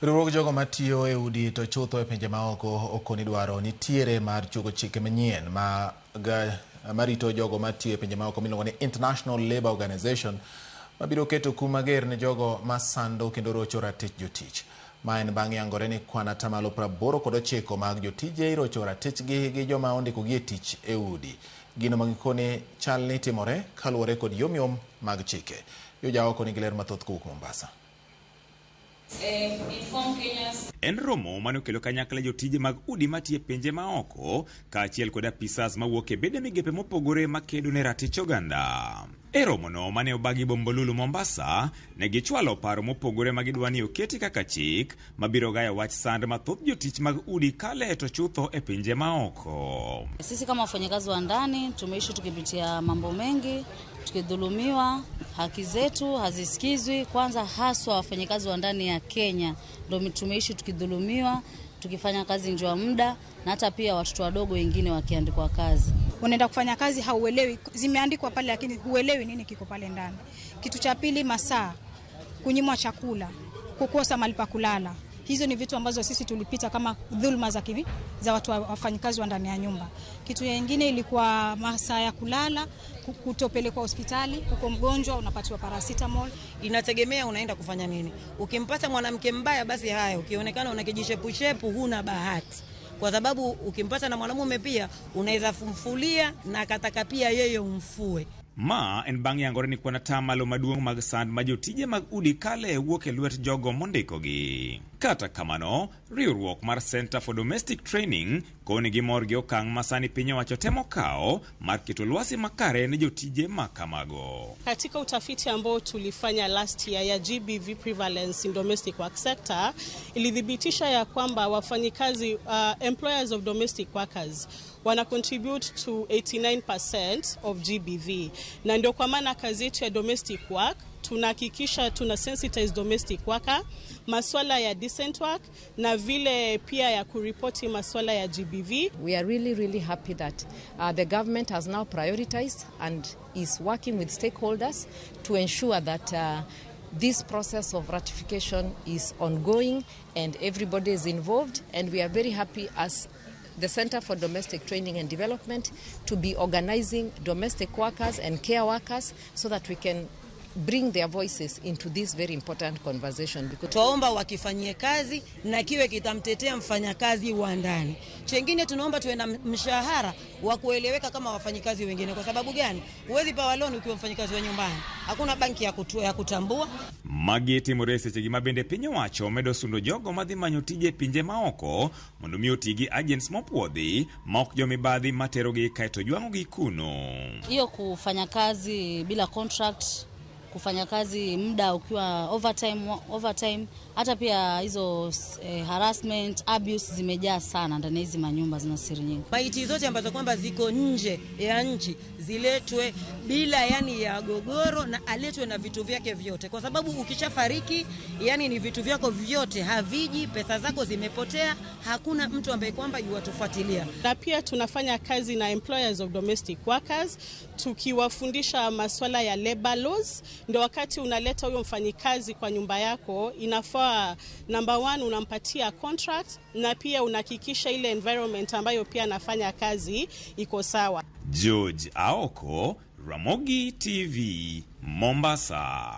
Riwruog jogo matiyo e udi to chutho e pinje maoko okoni dwaro nitiere mar chogo chike manyien ma marito jogo matiyo e pinje maoko miluongo ni International Labour Organization mabiro keto kum mager ne jogo masando kendo rocho ratich jotich. Ma en bang' yangore ni kwan atamalo 89 mag jotije irocho ratichgi gi joma ondikogi e tich e udi. Gino ma gikone chal ni timore kaluwore kod yomyom mag chike. Yoja oko nigi ler mathoth kowuok Mombasa. En romo mane okelo kanyakla jotije mag udi matiyo e pinje maoko kaachiel kod apisas mawuok e bede migepe mopogore makedo ne ratich oganda. E romono mane obagi Bombolulu Mombasa, ne gichwalo paro mopogore ma gidwa ni oketi kaka chik mabiro gayo wach sand ma thoth jotich mag udi kale to chutho e pinje maoko. Sisi kama wafanyakazi wa ndani tumeishi tukipitia mambo mengi, tukidhulumiwa, haki zetu hazisikizwi. Kwanza haswa wafanyakazi wa ndani ya Kenya ndio tumeishi tukidhulumiwa, tukifanya kazi nje ya muda na hata pia watoto wadogo wengine wakiandikwa kazi. Unaenda kufanya kazi hauelewi, zimeandikwa pale lakini huelewi nini kiko pale ndani. Kitu cha pili, masaa, kunyimwa chakula, kukosa mahali pa kulala. Hizo ni vitu ambazo sisi tulipita kama dhulma za watu wafanyikazi wa ndani ya nyumba. Kitu nyingine ilikuwa masaa ya kulala, kutopelekwa hospitali, uko mgonjwa unapatiwa paracetamol. Inategemea unaenda kufanya nini. Ukimpata mwanamke mbaya, basi haya, ukionekana una kijishepushepu huna bahati, kwa sababu ukimpata na mwanamume pia unaweza kumfulia na akataka pia yeye umfue. Ma en bang' yangore ni kwan atamalo maduong' mag sand ma jotije mag udi kale wuok e lwet jogo mondikogi. Kata kamano, riwruok mar Center for Domestic Training koni gimor gi okang' ma sani piny owacho temo kawo mar keto lwasi makare ne jotije ma kamago. Katika utafiti ambao tulifanya last year ya GBV prevalence in domestic work sector ilithibitisha ya kwamba wafanyikazi, employers of domestic workers wana contribute to 89% of GBV, na ndio kwa maana kazi yetu ya domestic work tunahakikisha tuna sensitize domestic worker maswala ya decent work na vile pia ya kuripoti maswala ya GBV. We are really, really happy that the government has now prioritized and is working with stakeholders to ensure that this process of ratification is ongoing and everybody is involved. And we are very happy as the Center for Domestic Training and Development to be organizing domestic workers and care workers so that we can bring their voices into this very important conversation. Because Twaomba wakifanyie kazi na kiwe kitamtetea mfanyakazi wa ndani. Chengine tunaomba tuwe na mshahara wa kueleweka kama wafanyikazi wengine. Kwa sababu gani? Huwezi pewa loan ukiwa mfanyikazi wa nyumbani, hakuna banki ya kutambua. Magi timore sechegi ma bende piny owacho medo sundo jogo madhi manyo tije e pinje maoko mondo mi oti gi agents mopuodhi ma ok jomibadhi materogi kaeto jwang'ogi kuno. Hiyo kufanya kazi bila contract, kufanya kazi muda ukiwa overtime, overtime, hata pia hizo harassment, abuse zimejaa sana ndani ya hizi manyumba, zina siri nyingi. Maiti zote ambazo kwamba ziko nje ya nchi ziletwe bila yani ya gogoro, na aletwe na vitu vyake vyote, kwa sababu ukishafariki yani ni vitu vyako vyote haviji, pesa zako zimepotea, hakuna mtu ambaye kwamba yuwatufuatilia. Na pia tunafanya kazi na employers of domestic workers tukiwafundisha maswala ya labor laws. Ndio wakati unaleta huyo mfanyikazi kwa nyumba yako, inafaa number one unampatia contract na pia unahakikisha ile environment ambayo pia anafanya kazi iko sawa. George Aoko, Ramogi TV, Mombasa.